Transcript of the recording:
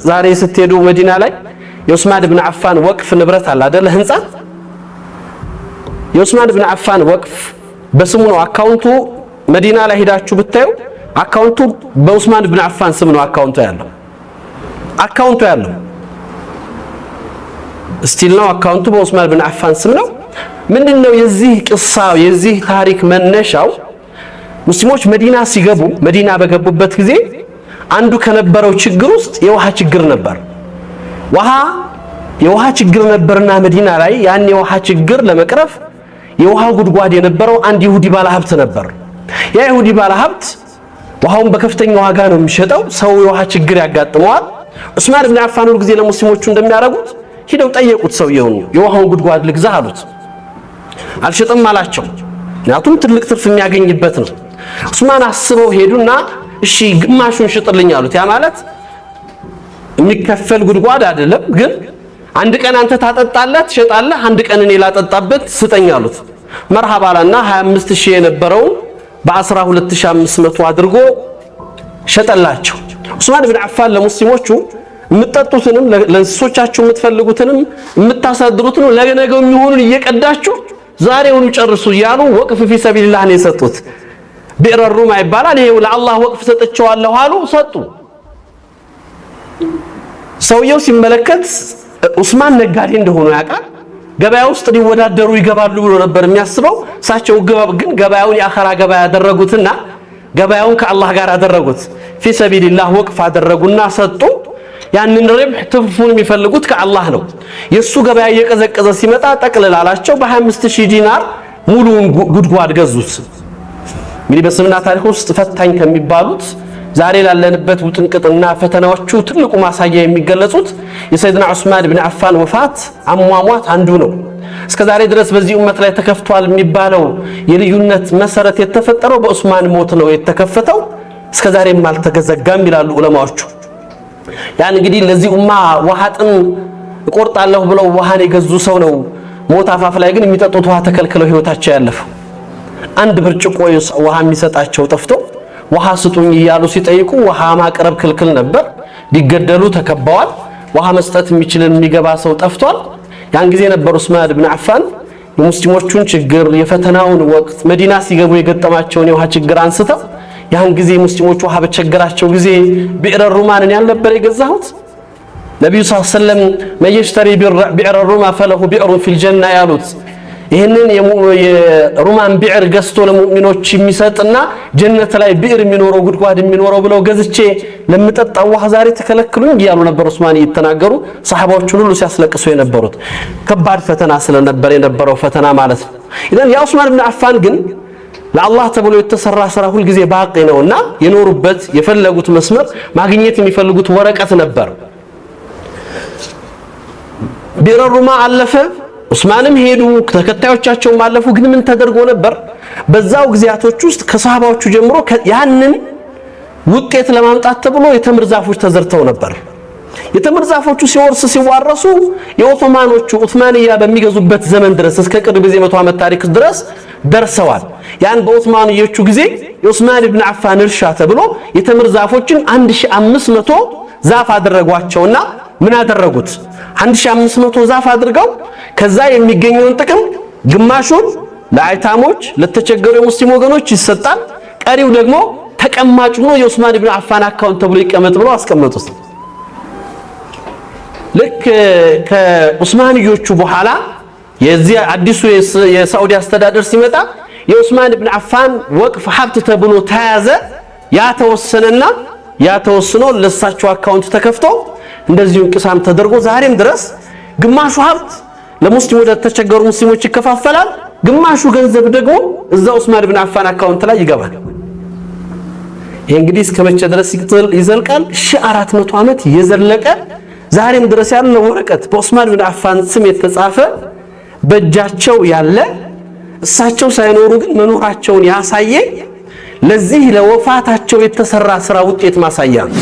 ዛሬ ስትሄዱ መዲና ላይ የኡስማን ብን አፋን ወቅፍ ንብረት አለ አይደለ? ህንፃ የኡስማን ብን አፋን ወቅፍ በስሙ ነው account ኡ። መዲና ላይ ሄዳችሁ ብታዩ account ኡ በኡስማን ብን አፋን ስም ነው account ኡ ያለው still ነው። Account ኡ በኡስማን ብን አፋን ስም ነው። ምንድነው የዚህ ቅሳ የዚህ ታሪክ መነሻው? ሙስሊሞች መዲና ሲገቡ፣ መዲና በገቡበት ጊዜ አንዱ ከነበረው ችግር ውስጥ የውሃ ችግር ነበር። የውሃ ችግር ነበርና መዲና ላይ ያን የውሃ ችግር ለመቅረፍ የውሃ ጉድጓድ የነበረው አንድ ይሁዲ ባለሀብት ነበር። ያ ይሁዲ ባለሀብት ውሃውን በከፍተኛ ዋጋ ነው የሚሸጠው። ሰው የውሃ ችግር ያጋጥመዋል። ዑስማን ብን አፋን ሁል ጊዜ ለሙስሊሞቹ እንደሚያደርጉት ሂደው ጠየቁት ሰውየውን፣ የውሃውን ጉድጓድ ልግዛ አሉት። አልሸጥም አላቸው። ምክንያቱም ትልቅ ትርፍ የሚያገኝበት ነው። ዑስማን አስበው ሄዱና እሺ ግማሹን ሽጥልኝ አሉት። ያ ማለት የሚከፈል ጉድጓድ አይደለም፣ ግን አንድ ቀን አንተ ታጠጣለህ ትሸጣለህ፣ አንድ ቀን እኔ ላጠጣበት ስጠኝ አሉት። መርሃባ አለና 25,000 የነበረውን በ12,500 አድርጎ ሸጠላቸው። ዑስማን ብን አፋን ለሙስሊሞቹ የምትጠጡትንም ለእንስሶቻችሁ የምትፈልጉትንም የምታሳድሩትንም ለነገው የሚሆኑን እየቀዳችሁ ዛሬውኑ ጨርሱ እያሉ ወቅፍ في سبيل الله ነው የሰጡት። ብዕረ ሩማ ይባላል። ይሄው ለአላህ ወቅፍ ሰጥቼዋለሁ አሉ፣ ሰጡ። ሰውየው ሲመለከት ዑስማን ነጋዴ እንደሆኑ ያውቃል። ገበያ ውስጥ ሊወዳደሩ ይገባሉ ብሎ ነበር የሚያስበው። እሳቸው ግን ገበያውን የአኸራ ገበያ ያደረጉትና ገበያውን ከአላህ ጋር አደረጉት። في سبيل الله ወቅፍ አደረጉና ሰጡ። ያንን ربح ትርፉን የሚፈልጉት ከአላህ ነው። የሱ ገበያ እየቀዘቀዘ ሲመጣ ጠቅልል አላቸው። በ25,000 ዲናር ሙሉውን ጉድጓድ ገዙት። እንግዲህ በእስልምና ታሪክ ውስጥ ፈታኝ ከሚባሉት፣ ዛሬ ላለንበት ውጥንቅጥና ፈተናዎቹ ትልቁ ማሳያ የሚገለጹት የሰይድና ዑስማን ብን አፋን ወፋት አሟሟት አንዱ ነው። እስከ ዛሬ ድረስ በዚህ ኡመት ላይ ተከፍቷል የሚባለው የልዩነት መሰረት የተፈጠረው በዑስማን ሞት ነው የተከፈተው። እስከ ዛሬም አልተዘጋም ይላሉ ዑለማዎቹ። ያን እንግዲህ ለዚህ ኡማ ውሃ ጥም እቆርጣለሁ ብለው ውሃን የገዙ ሰው ነው። ሞት አፋፍ ላይ ግን የሚጠጡት ውሃ ተከልክለው ህይወታቸው ያለፈው፣ አንድ ብርጭቆ ውሃ የሚሰጣቸው ጠፍቶ ውሃ ስጡኝ እያሉ ሲጠይቁ ውሃ ማቅረብ ክልክል ነበር። ሊገደሉ ተከበዋል። ውሃ መስጠት የሚችልን የሚገባ ሰው ጠፍቷል። ያን ጊዜ ነበር ዑስማን ብን አፋን የሙስሊሞቹን ችግር፣ የፈተናውን ወቅት፣ መዲና ሲገቡ የገጠማቸውን የውሃ ችግር አንስተው ያን ጊዜ ሙስሊሞች ውሃ በቸገራቸው ጊዜ ብዕረ ሩማንን ያልነበር የገዛሁት፣ ነቢዩ ስ ሰለም من يشتري بئر رومة فله بئر في الجنة ያሉት፣ ይህንን የሩማን بئر ገዝቶ ለሙእሚኖች የሚሰጥና ጀነት ላይ بئر የሚኖረው፣ ጉድጓድ የሚኖረው ብለው ገዝቼ ለምጠጣው ውሃ ዛሬ ተከለክሉኝ እያሉ ነበር ዑስማን እየተናገሩ ሰሐባዎቹን ሁሉ ሲያስለቅሱ የነበሩት። ከባድ ፈተና ስለነበር የነበረው ፈተና ማለት ነው። إذن የዑስማን ብን አፋን ግን ለአላህ ተብሎ የተሰራ ስራ ሁልጊዜ باقي ነውና የኖሩበት የፈለጉት መስመር ማግኘት የሚፈልጉት ወረቀት ነበር። ቢዕረ ሩማ አለፈ። ዑስማንም ሄዱ፣ ተከታዮቻቸውም አለፉ። ግን ምን ተደርጎ ነበር? በዛው ጊዜያቶች ውስጥ ከሰሃባዎቹ ጀምሮ ያንን ውጤት ለማምጣት ተብሎ የተምር ዛፎች ተዘርተው ነበር። የተምር ዛፎቹ ሲወርስ ሲዋረሱ የኦቶማኖቹ ዑስማንያ በሚገዙበት ዘመን ድረስ እስከ ቅርብ ጊዜ 100 ዓመት ታሪክ ድረስ ደርሰዋል። ያን በኦቶማንዮቹ ጊዜ የዑስማን ኢብን አፋን እርሻ ተብሎ የተምር ዛፎችን 1500 ዛፍ አደረጓቸውና ምን አደረጉት? 1500 ዛፍ አድርገው ከዛ የሚገኘውን ጥቅም ግማሹን ለአይታሞች፣ ለተቸገሩ የሙስሊም ወገኖች ይሰጣል። ቀሪው ደግሞ ተቀማጭ ሆኖ የዑስማን ኢብን አፋን account ተብሎ ይቀመጥ ብለው አስቀመጡት። ልክ ከዑስማንዮቹ በኋላ የዚህ አዲሱ የሳዑዲ አስተዳደር ሲመጣ የዑስማን ኢብን አፋን ወቅፍ ሀብት ተብሎ ተያዘ። ያ ተወሰነና ያ ተወስኖ ለሳቸው account ተከፍቶ እንደዚሁ እንቅሳም ተደርጎ ዛሬም ድረስ ግማሹ ሀብት ለሙስሊሙ ለተቸገሩ ሙስሊሞች ይከፋፈላል። ግማሹ ገንዘብ ደግሞ እዛ ዑስማን ኢብን አፋን account ላይ ይገባል። ይሄ እንግዲህ እስከ መቼ ድረስ ይዘልቃል? 1400 ዓመት የዘለቀ፣ ዛሬም ድረስ ያለ ወረቀት፣ በዑስማን ብን አፋን ስም የተጻፈ፣ በእጃቸው ያለ፣ እሳቸው ሳይኖሩ ግን መኖራቸውን ያሳየ፣ ለዚህ ለወፋታቸው የተሰራ ስራ ውጤት ማሳያ ነው።